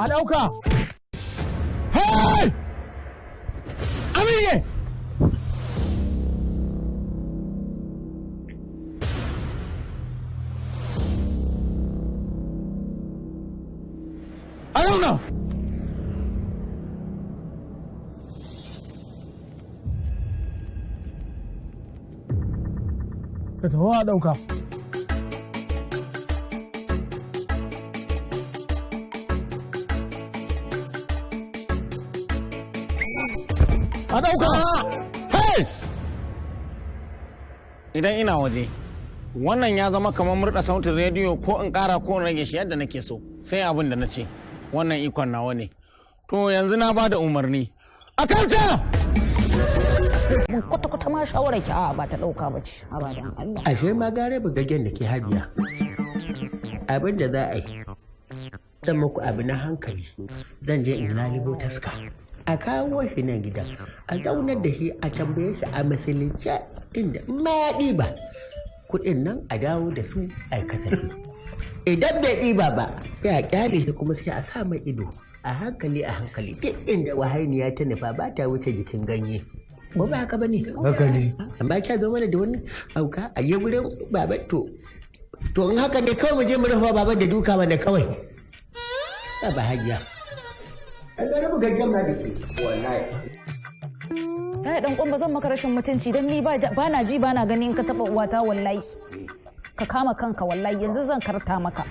A ɗauka. Hey! Amige! A zauna! Ka taho a ɗauka. A ɗauka! Hey! Idan ina waje, wannan ya zama kamar murɗa sautin rediyo ko in ƙara ko in rage shi yadda nake so, sai abin da na ce, wannan ikon nawa ne. To yanzu na ba da umarni. A kanta! Mun kwata-kwata ma shawarar ki a'a ba ta ɗauka ba ce. Abadan Allah. Ashe ma gare bugaggen da ke hajiya. Abin da za a yi, zan muku abu na hankali, zan je in lalibo taska. A kawo shi nan gidan, a zaunar da shi a tambaye shi a musulunce inda in ma ya ɗiba. Kuɗin nan a dawo da su a yi kasafi. Idan bai ɗiba ba, sai a ƙyale shi kuma sai a sa mai ido. A hankali a hankali duk inda wahainiya ta nufa ba ta wuce jikin ganye. Ba ba haka ba ne? Haka ne. Amma kya zo mana da wani hauka a je gurin baban to. To in haka ne kawai mu je mu rufa baban da duka mana kawai. Ba ba hajiya. An ga rabu gaggan ma da ke. Wallahi. Kai dan ba zan maka rashin mutunci dan ni ba na ji ba na gani in ka taba uwata wallahi. Ka kama kanka wallahi yanzu zan karta maka.